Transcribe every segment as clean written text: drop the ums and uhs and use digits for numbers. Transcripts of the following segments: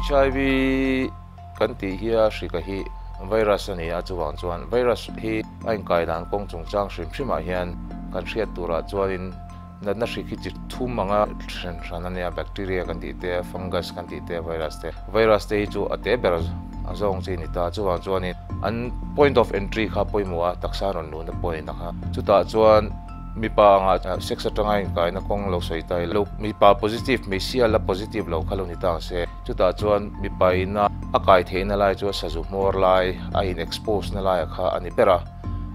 HIV kan tih hi a hrika hi virus a ni a, chuvang chuan virus hi a inkai dan kawng chungchang hrim hrimah hian kan hriat turah chuanin natna hrik hi chi thum anga then hran a nia, bacteria kan tih te, fungus kan tih te, virus te. Virus te hi chu a te ber a zawng chi a ni ta, chuvang chuanin an point of entry kha pawimawh a, taksa rawn luhna point a kha. Chutah chuan mipa angah sex atanga inkaina kawng lo sawi ta ila, mipa positive hmeichhia la positive lo kha lo ni ta ang se. Chutah chuan mipa ina a kai theihna lai chu sazu hmawr lai a in expose na laiah kha a ni ber a,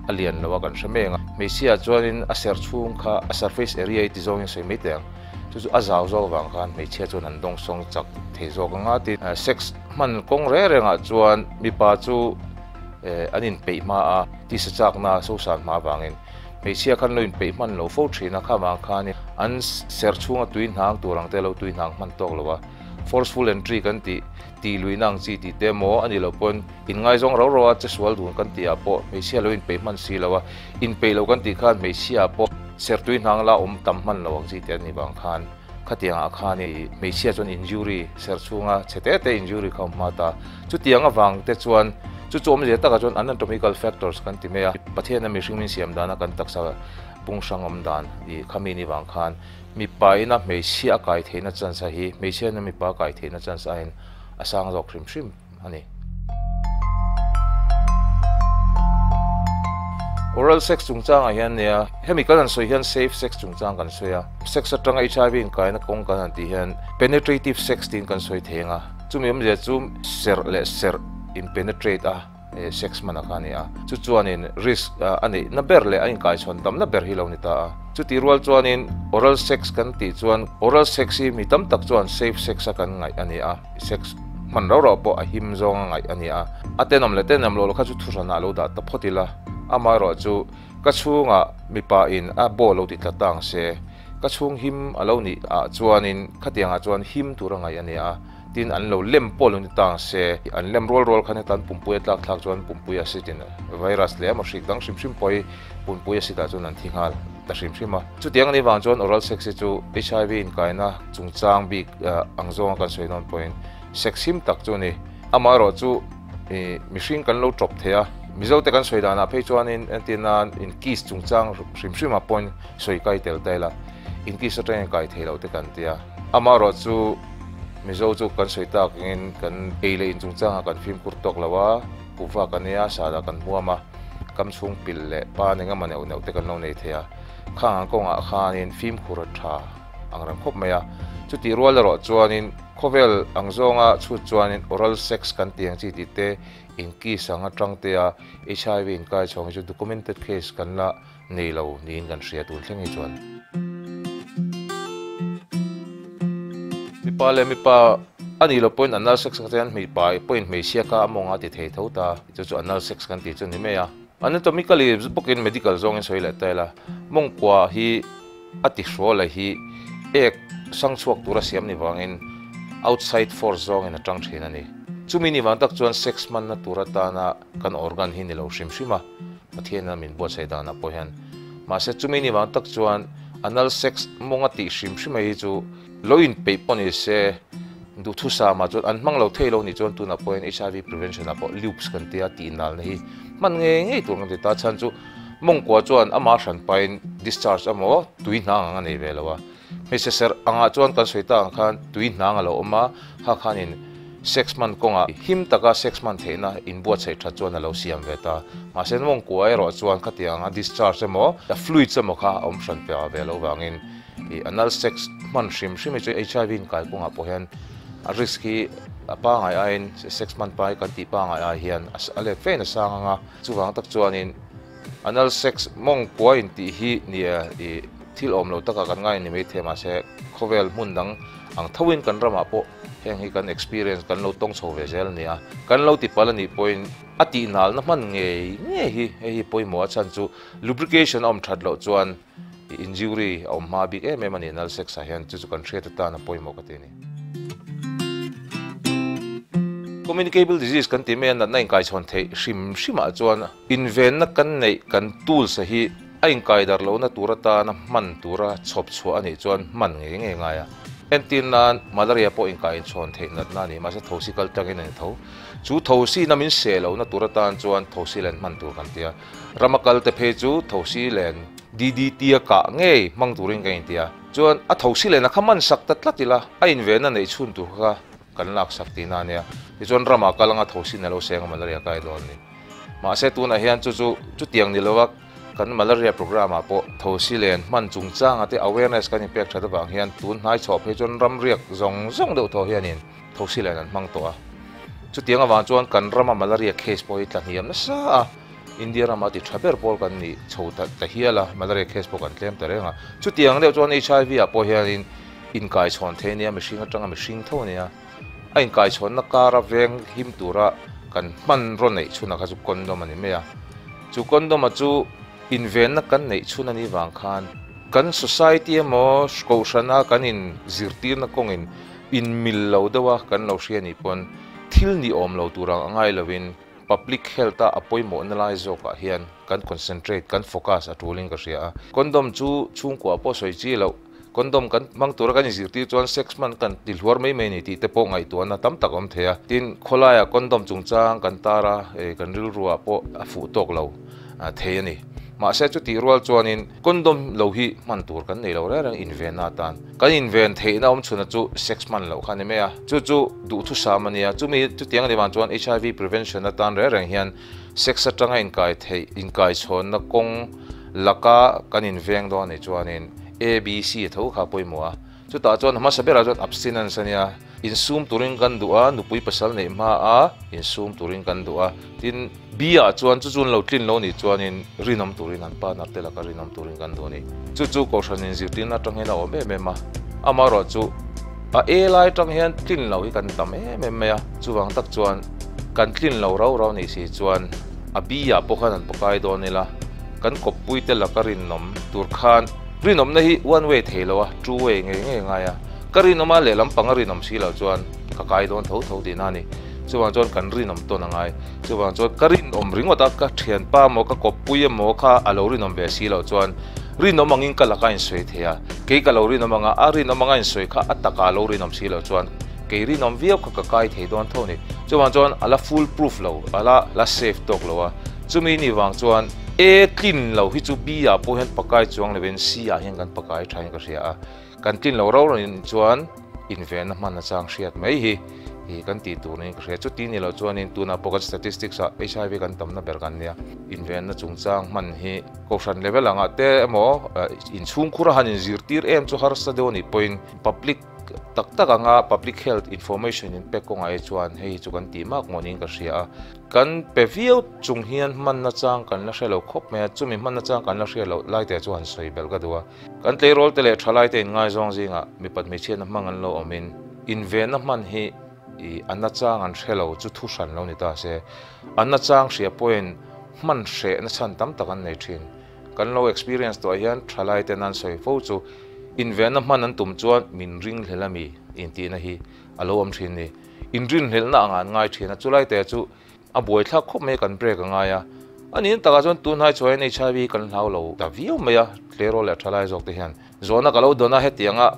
a lian lo a kan hre mek a. Hmeichhia chuanin a serh chhung kha a surface area i ti zawngin sawi mai teh ang, chu chu a zau zawk avang khan hmeichhia chuan an dawngsawng chak thei zawk anga tin sex hman kawng reng rengah chuan mipa chu an inpeih hma a, tisa chakna sosan hma avangin. Hmeichhia khan lo inpeih hman lo fo thin a, kha vang khanin an ser chhunga tui hnang tur ang te lo tui hnang hman tawk lo a, forceful entry kan tih, tih luihna ang chi tih te emaw a nih loh pawn inngaizawng rau rau a che sual dun kan tih ah pawh hmeichhia lo inpeih hman si lo a, inpeih lo kan tih khan hmeichhia ah pawh ser tui hnang la awm tam hman lo ang chi te a nih vang khan khatiang ah khan i hmeichhia chuan injury ser chhunga chhe te te injury kha awm hma ta. Chutiang avang te chuan chu chu awmzia takah chuan anatomical factors kan ti mai a, Pathiana mihring min siam dana kan taksa bung hrang awm dan i khami ni vang khan mipa ina hmeichhia a kai theihna chance a hi hmeichhia ina mipa a kai theihna chance aiin a sang zawk hrim hrim a ni. Oral sex chungchangah hian nia hemi kan han sawi hian safe sex chungchang kan sawi a, sex atanga HIV inkaina kawng kan han tih hian penetrative sex tiin kan sawi thei ang a. Chumi awmzia chu serh leh serh in penetrate a, sex hman a kha a ni a. Chu chuanin risk a neihna ber leh a inkaichhawn tamna ber hi lo ni ta a. Chutih rual chuanin oral sex kan tih chuan oral sex hi mi tam tak chuan safe sex a kan ngaih a ni a, sex hman rau rau pawh a him zawng a ngaih a ni a. A tenawm leh tenawm loh kha chu thuhranah lo dah ta phawt ila, amaherawh chu ka chhungah mipa in a baw lo ti tla ta ang se, Ka chhung him a lo nih ah chuanin khatiangah chuan him tur a ngaih a ni a, tin an lo lem pawh lo ni ta ang se, an lem rual rual khan hetan pumpui a tlak thlak chuan pumpui acid in virus leh emaw hrik dang hrim hrim pawh hi pumpui acid ah chuan an thi nghal ta hrim hrim a. Chutiang anih vang chuan oral sex hi chu HIV inkaina chungchang bik ang zawnga kan sawi dawn pawhin sex him tak chu a ni. Amaherawhchu mihring kan lo tawp thei a, Mizote kan sawi danah phei chuanin entir nan in kiss chungchang hrim hrimah pawhin sawi kai tel ta ila, in kiss atangin kai thei loh te kan tia. Amaherawh chu Mizo chu kan sawi tak angin kan ei leh in chungchangah kan fimkhur tawk lo a, kuhva kan ei a, sahdah kan huam a, kam chhung pil leh pa eng emaw neuh neuh te kan lo nei thei a, khang ang kawngah khanin fimkhur a tha ang reng khawp mai a. Chutih rual erawh chuanin Khawvel ang zawnga chhut chuanin oral sex kan tih ang chi tih te, inkiss ang atang te a HIV inkai chhawng hi chu documented case kan la nei lo niin kan hria tun thleng hi chuan. Mipa leh mipa a nih loh pawhin anal sex kan hian mipa pawhin hmeichhia kha a mawng a ti thei tho ta, chu chu anal sex kan tih chu ni mai a. Anatomically bawkin medical zawngin sawi leh ta ila, mawngkua hi A ti hruala hi ek sang chhuak tura siam ni vangin outside force zawngin a tang thin a ni. Chumi ni vang tak chuan sex hmanna tur atana kan organ hi ni lo hrim hrim a, Pathian a min buatsaih danah pawh hian. Mahse chumi ni vang tak chuan anal sex mawnga tih hrim hrim a hi chu lo inpeih pawh ni se, duhthusam ah chuan an hmang lo thei lo nih chuan tunah pawh hian HIV prevention ah pawh lubes kan tia tih nalna hi hman ngei ngei tur kan ti ta chhan chu Mawngkua chuan amah hran pahin discharge emaw tui hnang ang a nei ve lo a. Hmeichhe serh angah chuan kan sawi tak ang khan tui hnang a lo awm a, kha khanin sex hman kawngah him taka sex hman theihna inbuatsaih that chuan a lo siam ve ta. Mahse mawngkua erawh chuan khatiang anga discharge emaw fluids emaw kha a awm hran pe ve loh vangin ih anal sex hman hrim hrim hi chu HIV inkai kawngah pawh hian a risk hi a pangai aiin sex hman pai kan tih pangai ai hian a let fein a sang ang a. Chuvang tak chuanin anal sex mawngkua intih hi nia i thil awm lo takah kan ngai ni maithei mahse khawvel hmun dang ang thoin kan ramah pawh heng hi kan experience kan lo tawng chho ve zel a ni a. Kan lo ti palh a nih pawhin a tih nalna hman ngei ngei hi hei hi pawimawh a chhan chu lubrication a awm that loh chuan injury a awm hma bik em em a ni anal sex ah hian chu chu kan hriat atan a pawimawh ka ti a ni. Communicable disease kan tih mai a natna inkaichhawn theih hrim hrimah chuan invenna kan neih kan tools a hi a inkaidar lohna tur atana hman tura chhawp chhuah a nih chuan hman ngei ngei ngai a. Entir nan malaria pawh inkai inchhawn theih natna a ni, mahse thosi kal tlangin a ni tho. Chu thosi na min seh lohna tur atan chuan thosi len hman tur kan ti a. Rama kal te phei chu thosi len DDT a kah ngei hmang turin kan inti a. Chuan a thosi len a kha man sak ta tlat ila, a invenna neih chhun tur kha kan lak sak tihna a nia. Tichuan ramah kal anga thosi na lo seng a malaria kai dawn a ni. Mahse tunah hian chu chu chutiang ni lova kan malaria programme ah pawh thosi len hman chungchanga te awareness kan inpek that avang hian tun hnai chhuah phei chuan ram riak zawng zawng deuh thaw hianin thosi len an hmang tawh a. Chutiang avang chuan kan rama malaria case pawh hi tla hniam nasa a, India rama ti tha ber pawl kan nih chho ta ta hial a, malaria case pawh kan tlem ta reng a. Chutiang deuh chuan HIV ah pawh hianin inkaichhawn thei ania, mihring atanga mihring tho ania. A inkaichhawnna kara veng him tura kan hmanraw neih chhunah kha chu condom a ni mai a. Chu condom a chu invenna kan neih chhun a nih vang khan kan society emaw kohhrana kan inzirtirna kawngin inmil lo deuh a kan lo hria nih pawn thil ni awm lo tur ang a ngai lovin public health a a pawimawhna lai zawkah hian kan concentrate, kan focus a tulin ka hria a. Condom chu chhungkua pawh sawi chi loh. Condom kan hmang tura kan inzirtir chuan sex hman kan ti hluar mai mai ni tih te pawh ngaihtuahna tam tak a awm thei a. Tin, khawlaiah condom chungchang kan tar a, kan rilruah pawh a fuh tawk lo thei a ni. Mahse chutih rual chuanin condom lo hi hman tur kan nei lo reng reng invenna atan. Kan inven theihna awm chhuna chu sex hman loh kha a ni mai a. Chu chu duhthusam a nia. Chumi chutiang a ni vang chuan HIV prevention atan reng reng hian sex atanga inkai theih, inkaichhawnna kawng laka kan inveng dawn a nih chuanin ABC a tho kha a pawimawh a. Chutah chuan hmasa berah chuan abstinence a nia. Insum turin kan duh a, nupui pasal neih hma a insum turin kan duh a. Tin, B ah chuan chu chu an lo tlin lo nih chuanin rinawm turin an partner te laka rinawm turin kan duh a ni. Chu chu Kohhran inzirtirna atang hian a awm em em a. Amaherawhchu a A lai atang hian tlin lo hi kan tam em em mai a. Chuvang tak chuan kan tlin lo rau rau nih si chuan a B ah pawh khan an pakai dawn ila, kan kawppui te laka rinawm tur khan rinawmna hi one way thei lo a, two way ngei ngei a ngai a. Ka rinawm a lehlam panga rinawm si loh chuan ka kai dawn tho tho tihna a ni. Chuvang chuan kan rinawm tawn a ngai. Chuvang chuan ka rinawm ringawt a, ka thianpa emaw ka kawppui emaw kha a lo rinawm ve si loh chuan rinawm angin ka laka insawi thei a. Kei ka lo rinawm anga a rinawm anga insawi kha a taka a lo rinawm si loh chuan kei rinawm viau kha ka kai thei dawn tho a ni. Chuvang chuan a la full proof lo, a la la safe tawk lo a. Chumi ni vang chuan A tlin lo hi chu B ah pawh hian pakai chuang lovin C ah hian kan pakai thain ka hria a. Kan tlin lo rau rengin chuan invenna hman achang hriat mai hi hi kan tih tur niin ka hria. Chuti ni loh chuanin tunah pawh kan statistics ah HIV kan tamna ber kan nia. Invenna chungchang hman hi Kohhran level angah te emaw inchhungkhur a han inzirtir em chu harsa deuh a nih pawhin public tak tak anga public health information in pek kawngah hi chuan hei hi chu kan tih mak maw niin ka hria a. Kan pe viau chung hian hmanna chang kan la hre lo khawp mai a, chumi hmanna chang kan la hria loh lai te chu han sawi belh ka duh a. Kan tleirawl te leh thalai te inngaizawng zingah mipat hmeichhiatna hmang an lo awmin invenna hman hi i a nachang an hre lo chu thu hran lo ni ta se. A nachang hria pawhin hman hrehna chhan tam tak an nei thin. Kan lo experience tawh hian thalai ten an sawi fo chu invenna hman an tum chuan min ringhlel a mi intihna hi a lo awm thin ni. Inrinhlelhna anga an ngai thin a, chulai te chu A buaithlak khawp mai a kan break a ngai a. A niin takah chuan tunhai chuan HIV kan hlau lo ta viau mai a, tleirawl leh thalai zawk te hian. Zawhna ka lo dawn a hetianga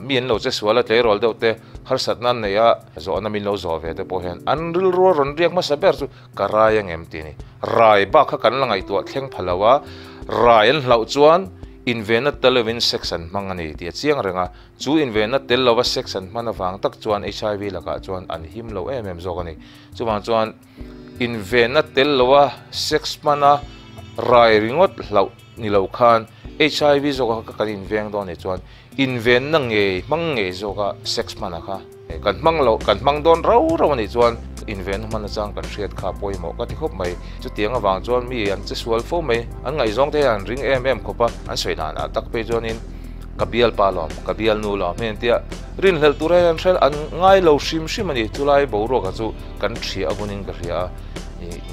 mi an lo che sual a tleirawl deuh te harsatna an nei a, zawhna min lo zawh ve te pawh hian an rilru a rawn riak hmasa ber chu ka rai angem tih a ni. Rai bak kha kan la ngaihtuah thleng pha lo a, rai an hlauh chuan invenna tel lovin sex an hmang a ni tih a chiang reng a. Chu invenna tel lova sex an hman avang tak chuan HIV lakah chuan an him lo em em zawk a ni. Chuvang chuan invenna tel loa sex hmana rai ringawt hlauh ni lo khan HIV zawka kha kan inveng dawn anih chuan invenna ngei hmang ngei zawka sex hmana kha kan hmang lo kan hmang dawn rau rau anih chuan invenna hman achang kan hriat kha pawimawh ka ti khawp mai. Chutiang avang chuan mi an che sual fo mai, an ngaihzawng te hian an ring em em khawp a, an sawi dan ah tak phei chuanin ka bial pa lawm, ka bial nu lawm hei an tia rinhlelh tur hian an hre an ngai lo hrim hrim a ni. Chulai boruaka chu kan hria a hunin ka hria a,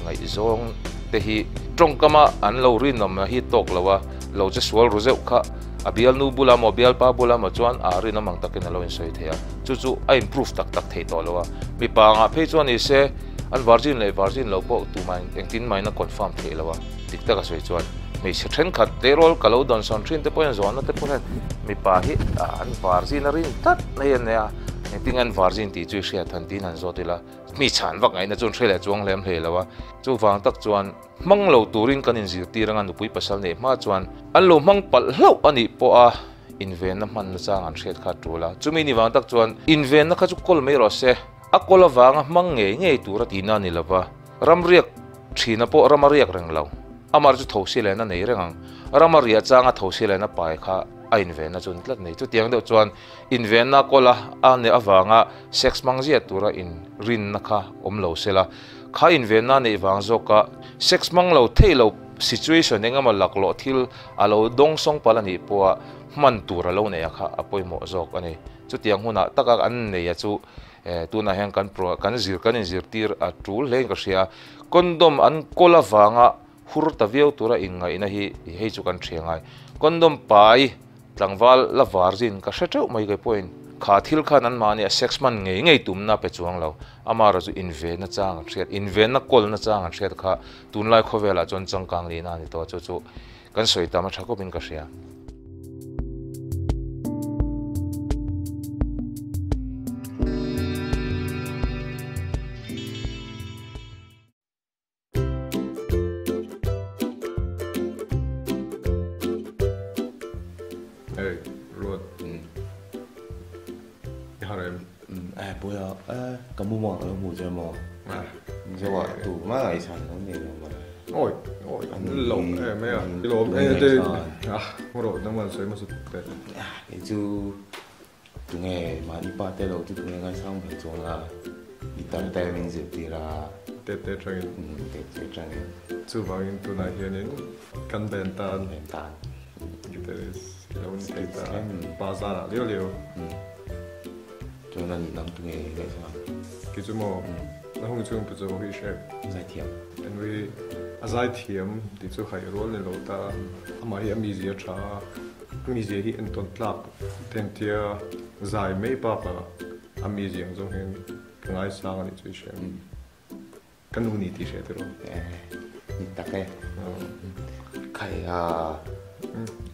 ngaihzawng te hi tawngkama an lo rinawm hi tawk lo a, lo che sual ru zeuh kha a bial nu bula maw bial pa bula maw chuan a rinawm ang takin a lo insawi thei a, chu chu a improve tak tak thei tawh lo a, mipa angah phei chuan ni se an virgin leh virgin lo pawh tumah engtin mahin a confirm theih lo a, dik taka sawi chuan. Hmeichhe thenkhat tleirawl ka lo dawnsawn thin te pawhin zawhna te pawh hian mipa hi an virgin a rin tlat mai a nia, engtin an virgin tih chu i hriat han tiin han zawt ila, mi chhan vak ngaihna chu an hre leh chuang hlem hlei lo a, chuvang tak chuan hmang lo turin kan inzirtir anga nupui pasal neih hma chuan an lo hmang palh hlauh a nih pawh a invenna hmanna chang an hriat kha a tul a, chumi ni vang tak chuan invenna kha chu kawl mai rawh se, a kawl avanga hmang ngei ngei tur a tihna a ni lova, ramriak Thina pawh ram a riak reng lo. Amar chu thosi len a nei reng ang. Ram a riah changa thosi len a pai kha a invenna chu an tlat nei. Chutiang deuh chuan invenna kawla a neh avanga sex hmang ziah tura inrinna kha awm lo se la, kha invenna neih vang zawka sex hmang lo thei lo situation engemaw laklawh thil a lo dawngsawng palh a nih pawha hman tur a lo neih a kha a pawimawh zawk a ni. Chutiang hunah taka an neia chu Tunah hian kan pro kan zir kan inzirtir a tul hlein ka hria a, condom an kawl avanga hur ta viau tura inngaihna hi hei chu kan hria ngai. Condom pai tlangval la virgin ka hre teuh mai kei pawhin kha thil khan anmahni a sex hman ngei ngei tumna pe chuang lo. Amaherawh chu invenna chang an hriat, invenna kawlna chang an hriat kha tunlai khawvelah chuan changkang lihna a ni tawh a, chu chu kan sawi tam a tha khawpin ka hria. Hey, Ruat. I har em? Eh, puia, eh, ka mu maw, ka lo hmu che maw? Mizo ah tu mah ngaihsan lo nei lo maw? Awi, awi, an lo em e a. I lawm e te. Ah, mu rawh dang man sawi hmasa teh. Kei chu tunge mahni pa te lo chu tunge ngaisang ber chuang la. I tar te min zirtir a. Te te tangin. Te te tangin. Chuvangin tunah hianin kan band tan. Band tan. Guitarist lo ni thei ta. Bazar ah liau liau. Chuan a nih nang tunge ngaihsang? Kei chu maw na hung chung pu chu hi hre. Zaithiam. Anyway a zaithiam tih chu haih rual ni lo ta. Amah hi a mizia tha a, a mizia hi entawn tlak tentia zai mai bakah a mizia ang zawng hian ka ngaisang a nih chu i hre. Ka nu ni tih hre tiraw? Ni tak e. Khai a.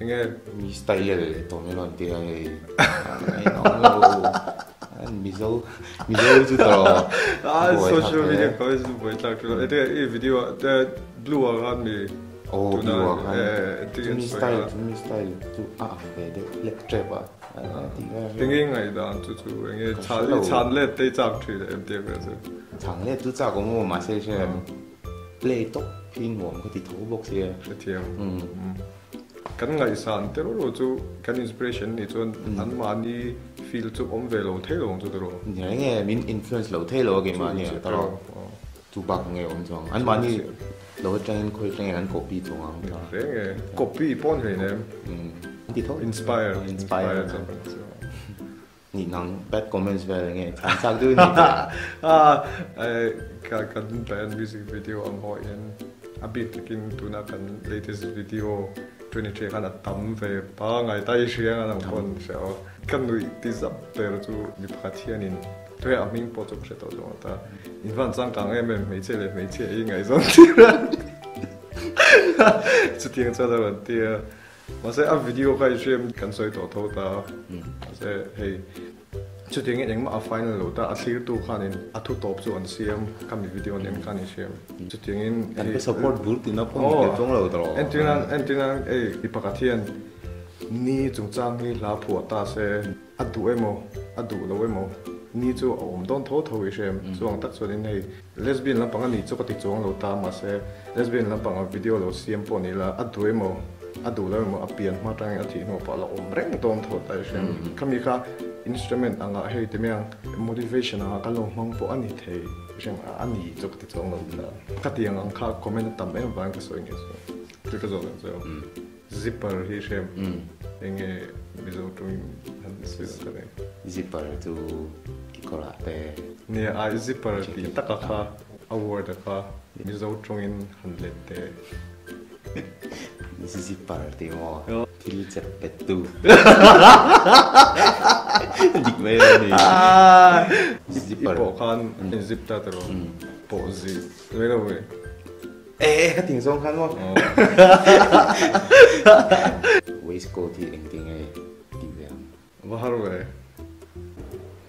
Enge? Mi style leh tawh mai lo an tia hei. Engawm lo. Mizo Mizo chu tawh. Ah social media ka chu buai tlak tiraw. Ete i video te blue ah khan mi. Oh blue ah khan. Chumi style chumi style chu a ang ve deuh hlek tep a. Enge ngaihdan chu chu enge chhan let te chak thin em tia ka chu. Chhan let chu chak awm aw mahse hre play tawp hi nuam ka ti tho bawk sia. Hrethiam. Kan ngaihsan te ro chu kan inspiration nih chuan an mahni feel chu awm ve lo thei lo ang chu tiraw. Nia enge min influence lo thei lo a keimahni ah tiraw. Chu bak nge awm chuang an mahni lo atangin khawi atangin an copy chuang ang ta. Reng e, copy pawh ni hleinem. An ti tho. Inspire. Inspire. Nih nang bad comments vel enge chhan chak deuh ni te. Ah, ka kan band music video ang ho hian a bik takin tuna kan latest video 23 khan a tam ve pangai ta i hria ang pawn hria aw. Ka nuih ti zap ber chu mi pakhat hianin Tuia a hming pawh chu ka hre tawh lo ta. In van changkang em em hmeichhia leh hmeichhia i ngaihzawn tir a. Chutiang chuan a rawn ti a. Mahse a video kha i hriam kan sawi tawh tho ta. Mahse hei chutiangin engmah a final lo ta. A thlirtu khanin a thu tawp chu an siam khami video nen khan i hriam. Chutiangin Kan pe support bur tina pawh ni tel chuang lo tawh. Entirnan entirnan hei mi pakhat hian ni chungchang hi hla phuah ta se. A duh emaw, a duh lo emaw, ni chu a awm dawn tho tho i hrem. Chuang tak chuanin hei lesbian lampang a nih chu ka ti chuang lo ta, mahse lesbian lampanga video lo siam pawh ni la, a duh emaw, a duh lo emaw, a pian hma atangin a thih hnuah pawh a la awm reng dawn tho ta i hrem. Khami kha instrument angah hei ti mai ang, motivation angah kan lo hmang pawh a ni thei i hrem, a ni chu ka ti chuang lo ta. Khatiang ang kha comment a tam em vangin ka sawi nge chu. Thil ka zawh loh chu. Zipper hi hrem enge Mizo tawngin han sawi ang ka reng. Zipper chu kekawr ah te. Nia ai zipper tih tak a kha a word a kha Mizo tawngin han let teh. Zipper tih maw thil chep pet tu. Dik mai lo ni. I pawh khan in zip ta tiraw pawh zih mai lo ve. E ka ting zawng khan maw. Waistcoat hi engtin nge tih ve ang? Va har ve.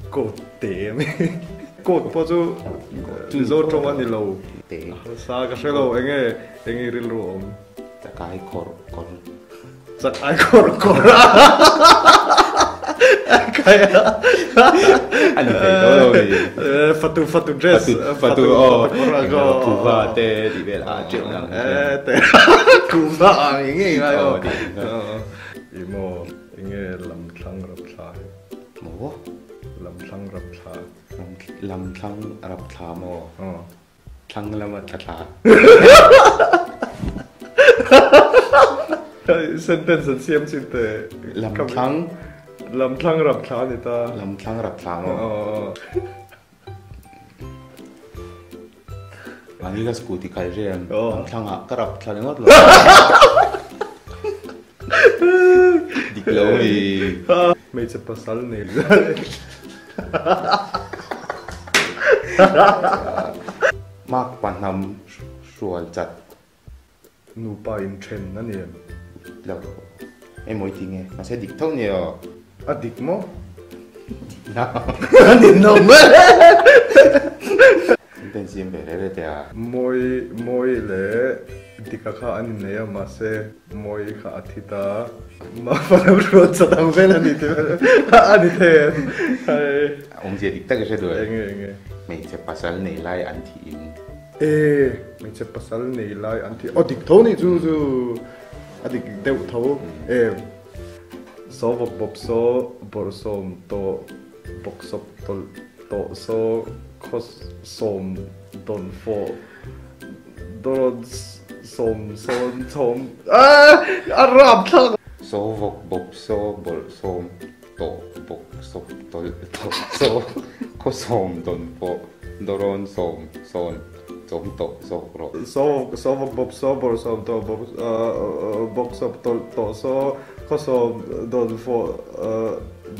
Coat te a mi. Coat pawh chu Mizo tawng a ni lo. Te. Sa ka hre lo enge enge rilru a awm. Chakai khawrh kawr. Chakai khawrh kawr a. Kai a. A ni thei tawh lo ni. Fatu fatu dress. Fatu aw. Kuva te tih vel a teuh ang. E te. Kuva ang enge ngai aw. Ih maw. Enge lamthlang rapthla hi? Maw? Lamthlang rapthla. Lamthlang rapthla maw? Aw. Thlang lama thla thla. Sentence an siam chin te. Lamthlang. Lamthlang rapthla a ni ta. Lamthlang rapthla maw? Aw. Mahni ka scooty kal rian lamthlang ah ka rap thla ringawt lo. Dik lo mi. Hmeichhe pasal nei Mark pahnam hrual chat. Nupa in then a ni em? Lo. Emaw i ti nge? Mahse dik tho ni aw. A dik maw? No. A ni no mai. In pen siam ve reh reh teh a. Mawi mawi leh dika kha an innei a mahse mawi kha a thi ta. Mahfa lo hruat chat ang vel a ni ti vel a ni thei em? Awmzia dik tak i hre duh em? Enge enge? Hmeichhe pasal nei lai an thih in. E, hmeichhe pasal nei lai an ti. Aw dik tho nih chu chu a dik deuh tho. E, saw vawk bawp saw bawrhsawm tawh bawksawp tawlh tawh saw khaw sawm dawn fawh dawrawn sawm sawn chhawm a rap thlak. Saw vawk bawp saw bawrhsawm tawh bawksawp tawlh tawh saw khaw sawm dawn pawh dawrawn sawm sawn chawm tawh zawk rawh. Saw saw vawk bawp saw bawrh sawm tawh bawk bawksawp tawlh tawh saw khaw sawm dawn fawh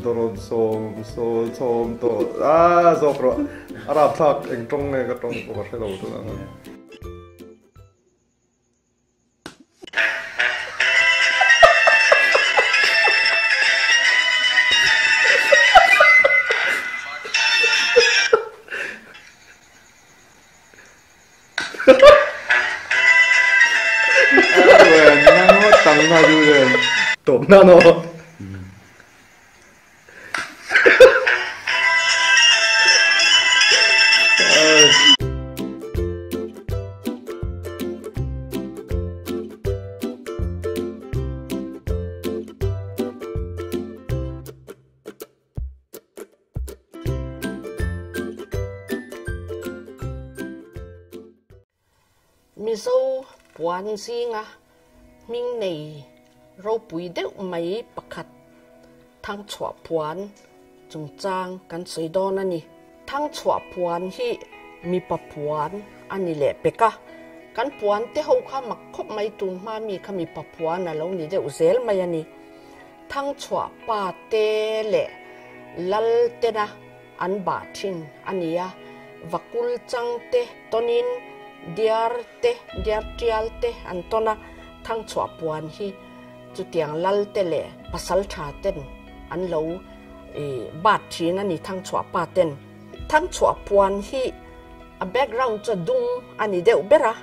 dawrawn sawm saw chawm tawh ah zawk rawh a rapthlak eng tawng nge ka tawng pawh ka hre lo tunah khan. Tawp nan aw. Mizo puan zinga hming nei ropui deuh mai pakhat Thangchhuah puan chungchang kan sawi dawn a ni. Thangchhuah puan hi mipa puan a ni leh pek a, kan puan te ho kha mak khawp mai tun hma mi kha mipa puan a lo ni deuh zel mai a ni. Thangchhuah pa te leh lal tena an bah thin a ni a, vakul chang te tawnin diar te, diar tial te an tawn a, Thangchhuah puan hi Chutiang lalte leh pasal tha ten an lo bat thin a ni Thangchhuah pa ten. Thangchhuah puan hi a background chu a dung a ni deuh ber a,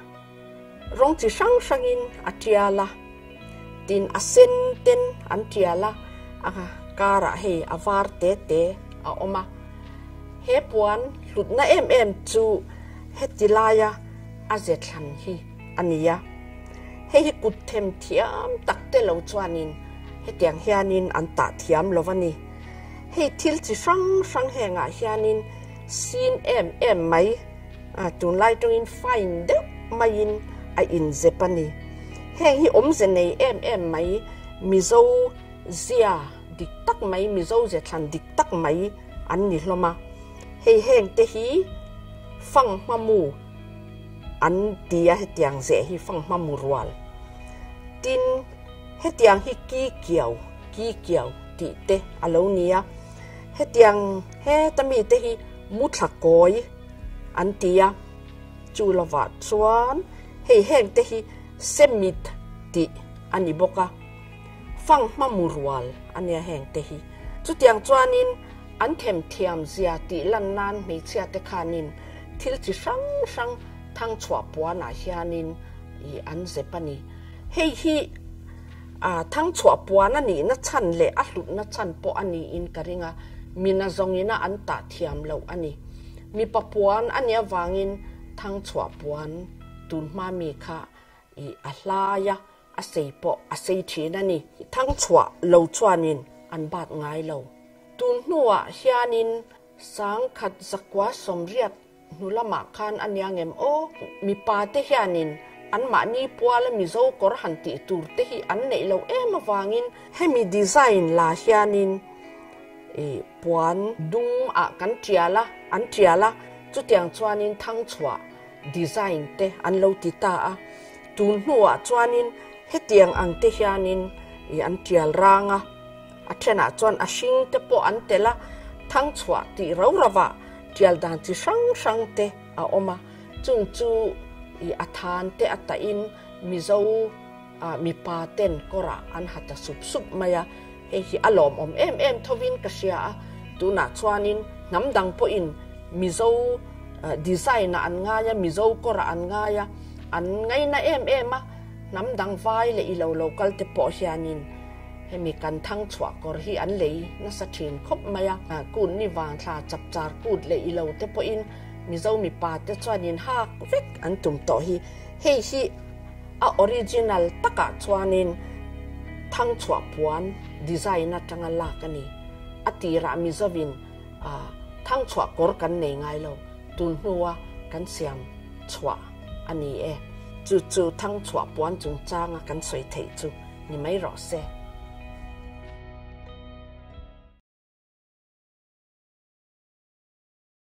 rawng chi hrang hrangin a tial a, tin a sen ten an tial a, a karah hei a var te te a awm a. He puan hlutna em em chu heti laia a ze thlan hi a ni a. Hei hi kut them thiam tak te lo chuanin hetiang hianin an tah thiam lo a ni. Hei thil chi hrang hrang hengah hianin sin em em mai, tunlai tawngin fine deuh maiin a inzep a ni. Heng hi awmze nei em em mai, Mizo zia dik tak mai, Mizo ze thlan dik tak mai an ni hlawm a. Hei heng te hi fanghma mu. An ti a hetiang zeh hi fanghma mu rual. Tin, hetiang hi ki kiau, ki kiau tih te a lo ni a. Hetiang heta mite hi mu thla kawi an ti a. Chu lovah chuan Hei heng te hi Semit tih a ni bawk a, fanghma mu rual a nia heng te hi. Chutiang chuanin an themthiam zia tih lan nan hmeichhia te khanin thil chi hrang hrang thangchhuah puanah hianin ih an zep a ni. Hei hi a thangchhuah puan a nihna chhan leh a hlutna chhan pawh a niin ka ring a, mina zawngina an tah thiam loh a ni. Mipa puan a nih avangin thangchhuah puan tun hma mi kha ih a hlai a, a sei pawh a sei thin a ni. Thangchhuah lo chuanin an bat ngai lo. Tun hnuah hianin sangkhat zakua sawmriat hnu lamah khan a nia ngem aw, mipa te hianin anmahni puala Mizo kawr han tih tur te hi an neih loh em avangin hemi design la hianin ih puan dum ah kan tial a, an tial a, chutiang chuanin thangchhuah design te an lo ti ta a, tun hnuah chuanin hetiang ang te hianin ih an tial rang a. A thenah chuan a hring te pawh an tel a, thangchhuah tih ro rovah tial dan chi hrang hrang te a awm a, chung chu ih a than te a tahin Mizo mipa ten kawrah an ha ta sup sup mai a, hei hi a lawmawm em em thovin ka hria a, tunah chuanin hnam dang pawhin Mizo design ah an ngai a, Mizo kawrah an ngai a, an ngaina em em a, hnam dang vai leh ilo lo kal te pawh hianin Hemi kan thang chhuah kawr hi an lei nasa thin khawp mai a, kut ni vang thla chapchar kut leh ilo te pawhin Mizo mipa te chuanin hak vek an tum tawh hi. Hei hi a original takah chuanin thang chhuah puan design atanga lak a ni. A tirah Mizovin thang chhuah kawr kan nei ngai lo, tun hnua kan siam chhuah a ni e. Chu chu thang chhuah puan chungchanga kan sawi theih chu. Ni mai rawh se.